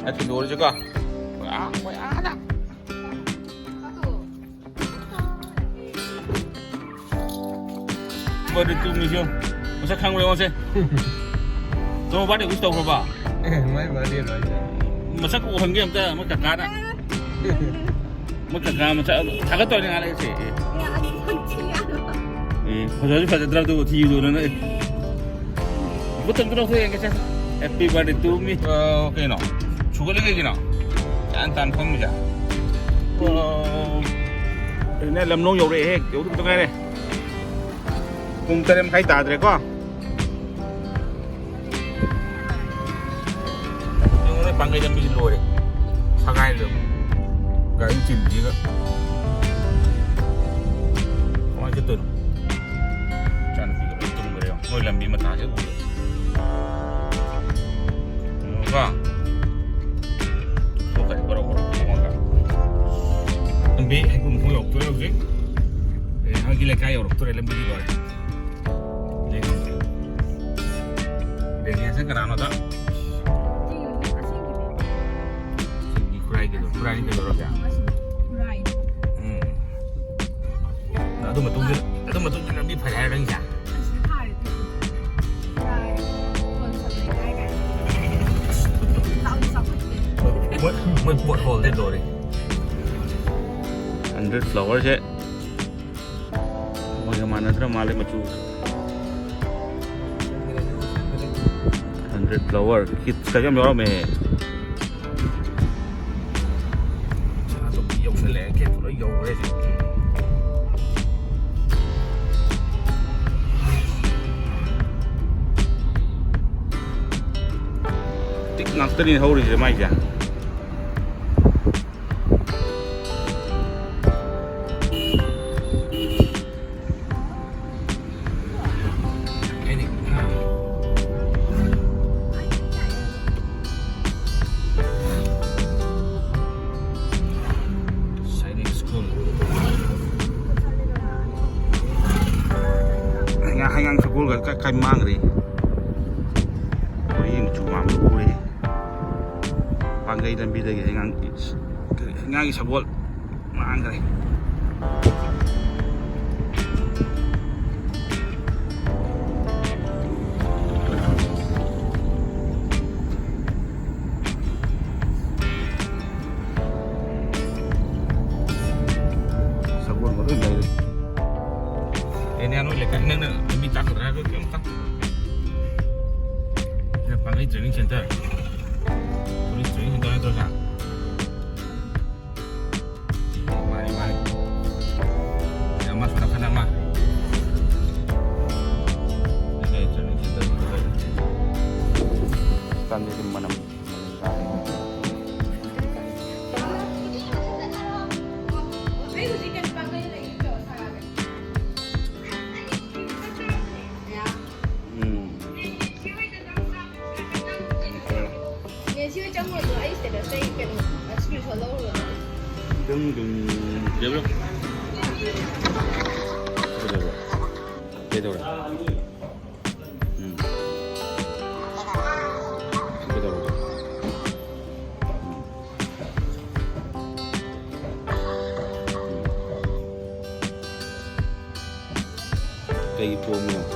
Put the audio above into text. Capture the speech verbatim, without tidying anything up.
ꯅꯠꯇꯦ, ꯂꯣꯏꯔꯁꯤꯀꯣ꯫ ꯑꯩꯈꯣꯏ ꯑꯥ, ꯑꯩꯈꯣꯏ ꯑꯥꯗ꯫ ꯕꯥꯔꯗꯦ ꯇꯨ ꯃꯤꯁꯨ ꯃꯁꯛ ꯈꯪꯕ꯭ꯔꯥ ꯌꯦꯡꯉꯣꯁꯦ꯫ ꯇꯣ ꯕꯥꯔꯗꯦ ꯋꯤꯁ ꯇꯧꯈ꯭ꯔꯕ? ꯑꯦ, ꯃꯥꯏ ꯕꯥꯔꯗꯦ ꯂꯣ ꯍꯥꯏꯁꯦ꯫ ꯃꯁꯛ ꯎꯍꯟꯒꯦ ꯑꯝꯇ, ꯃꯣꯏ ꯀꯀꯥꯗ꯫ ꯃꯣꯏ ꯀꯀꯥ ꯃꯆꯥ ꯊꯥꯒꯠꯇꯣꯏꯅꯦ ꯉꯥꯏꯍꯥꯛ ꯂꯩꯔꯤꯁꯦ꯫ ꯑꯦ꯫ ꯑꯦ, ꯑꯗꯨ ꯁꯛ ꯊꯤ ꯌꯥꯔꯣꯏ꯫ ꯑꯦ, ꯐꯖꯁꯨ ꯐꯖꯗ꯭ꯔꯕꯗꯨꯕꯨ ꯊꯤꯕꯗꯨꯅ ꯅꯪ꯫ ꯕꯨꯠ ꯑꯝꯇ ꯂꯧꯊꯣꯛ ꯌꯦꯡꯒꯦꯁꯦ꯫ Happy birthday to me. ꯑ, ꯀꯩꯅꯣ? ꯁꯨꯒꯠꯂꯤ ꯀꯩꯒꯤꯅꯣ? ꯒ꯭ꯌꯥꯟ ꯇꯥꯅ ꯐꯝꯃꯤꯁꯦ꯫ ꯑꯣ꯫ ꯑꯗꯨꯅꯦ ꯂꯝꯂꯣꯡ ꯌꯧꯔꯛꯑꯦꯍꯦ꯫ ꯌꯧꯗꯕꯗ ꯉꯥꯏꯔꯦ꯫ ꯄꯨꯡ ꯇꯔꯦꯠ ꯃꯈꯥꯏ ꯇꯥꯗ꯭ꯔꯦꯀꯣ꯫ ꯌꯦꯡꯉꯨꯅꯦ, ꯄꯥꯡꯒꯩ ꯂꯝꯕꯤꯁꯤ ꯂꯣꯏꯔꯦ꯫ ꯁꯉꯥꯏꯗ ꯒꯥꯔꯤ ꯆꯤꯟꯕꯤꯒ꯫ ꯀꯃꯥꯏꯅ ꯆꯠꯇꯣꯏꯅꯣ? ꯏꯆꯥꯅꯨꯄꯤꯒ ꯂꯣꯏ ꯇꯨꯝꯈ꯭ꯔꯦ ꯌꯦꯡꯉꯣ꯫ ꯃꯣꯏ ꯂꯝꯕꯤ ꯃꯇꯥꯁꯦ ꯎꯔꯦ꯫ ꯌꯦꯡꯉꯨꯀꯣ꯫ ꯁꯣꯛꯀꯅꯤ ꯒꯣꯔꯣ ꯒꯣꯔꯣ ꯈꯣꯡꯉꯒ꯫ ꯂꯝꯕꯤ ꯍꯩꯀ꯭ꯔꯨ ꯃꯈꯣꯡ ꯌꯧꯔꯛꯇꯣꯔꯦ ꯍꯧꯖꯤꯛ꯫ ꯑꯦ, ꯅꯣꯏꯒꯤ ꯂꯩꯀꯥꯏ ꯌꯧꯔꯛꯇꯣꯔꯦ, ꯂꯝꯕꯤꯗꯤ ꯂꯣꯏꯔꯦ꯫ ꯕꯦꯅꯤꯌꯥꯁꯦ ꯀꯅꯥꯅꯣꯗ? ꯁꯤꯒꯤ ꯈꯨꯔꯥꯏꯒꯤꯗꯣ, ꯈꯨꯔꯥꯏꯅꯤ ꯀꯩꯗꯧꯔꯒꯦ? ꯎꯝ꯫ ꯑꯗꯨ ꯃꯇꯨꯡꯗ, ꯑꯗꯨ ꯃꯇꯨꯡꯗ ꯂꯝꯕꯤ ꯐꯔꯦ ꯍꯥꯏꯔ ꯅꯪꯁꯦ? ꯃꯣꯏ, ꯃꯣꯏ ꯄꯣꯠ ꯍꯣꯜꯗꯤ ꯂꯣꯏꯔꯦ꯫ ꯍꯟꯗ꯭ꯔꯦꯠ ꯐ꯭ꯂꯥꯋꯔꯁꯦ ꯃꯣꯏꯒ ꯃꯥꯟꯅꯗ꯭ꯔ ꯃꯥꯜꯂꯦ ꯃꯆꯨ꯫ ꯍꯟꯗ꯭ꯔꯦꯠ ꯐ꯭ꯂꯥꯋꯔ ꯀꯤꯠꯁꯀꯁꯨ ꯌꯥꯝ ꯌꯥꯎꯔꯝꯃꯦ꯫ ꯏꯆꯥ ꯑꯇꯣꯝꯕꯤ ꯌꯧꯁꯜꯂꯛꯑꯦ, ꯒꯦꯠꯇꯨ ꯂꯣꯏ ꯌꯧꯈ꯭ꯔꯦ ꯁꯤ꯫ ꯇꯤꯛ ꯉꯥꯛꯇꯅꯤ ꯍꯧꯔꯤꯁꯦ ꯃꯥꯏꯁꯦ꯫ ꯁꯥꯏꯅꯤꯛ ꯁ꯭ꯀꯨꯜ꯫ ꯍꯩꯉꯥꯡ, ꯍꯩꯉꯥꯡ ꯁ꯭ꯀꯨꯜꯒ ꯀ-, ꯀꯥꯏ ꯃꯥꯡꯈ꯭ꯔꯦ? ꯃꯣꯏꯒꯤ ꯃꯆꯨ ꯃꯥꯡꯕ ꯎꯔꯦ꯫ ꯄꯥꯡꯒꯩ ꯂꯝꯕꯤꯗꯒꯤ ꯑꯩ ꯑꯉꯥꯡ, ꯑꯉꯥꯡꯒꯤ ꯁꯒꯣꯜ ꯃꯥꯡꯈ꯭ꯔꯦ꯫ ꯁꯒꯣꯜ ꯃꯔꯨ ꯂꯩꯔꯦ꯫ ꯑꯦꯅꯦ, ꯅꯣꯏ ꯂꯩꯀꯥꯏ ꯅꯪꯅ ꯂꯝꯕꯤ ꯇꯥꯛꯀꯗ꯭ꯔꯥ ꯍꯥꯏꯕ ꯀꯩꯝ ꯇꯥꯛꯇꯦ꯫ ꯁꯤꯅ ꯄꯥꯡꯒꯩ training center, police training center ꯅꯠꯇ꯭ꯔꯣ ꯁꯥ? ꯃꯥꯅꯤ, ꯃꯥꯅꯤ꯫ ꯁꯤ ꯑꯃꯁꯨ ꯅꯥꯀꯟ ꯑꯃ꯫ ꯁꯤꯗ training center ꯁꯤꯗ ꯂꯩꯔꯦ꯫ ꯀꯥꯟꯗꯦ ꯃꯅꯝ꯫ ꯎꯝ꯫ ꯅꯦ, ꯁꯤ ꯍꯣꯏ ꯆꯪꯉꯣꯏꯗ꯭ꯔꯣ? ꯑꯩ status ꯇꯩ ꯀꯩꯅꯣ, screenshot ꯂꯧꯔꯨꯔꯣ? ꯗꯨꯡ ꯗꯨꯡ꯫ ꯀꯩꯗꯧꯔꯦ? ꯀꯩꯗꯧꯔꯦ? ꯀꯩꯗꯧꯔꯦ? ꯎꯝ꯫ ꯀꯩꯗꯧꯔꯕ? ꯎꯝ꯫ ꯎꯝ꯫ ꯀꯩꯒꯤ ꯄꯣꯝꯃꯤꯅꯣ?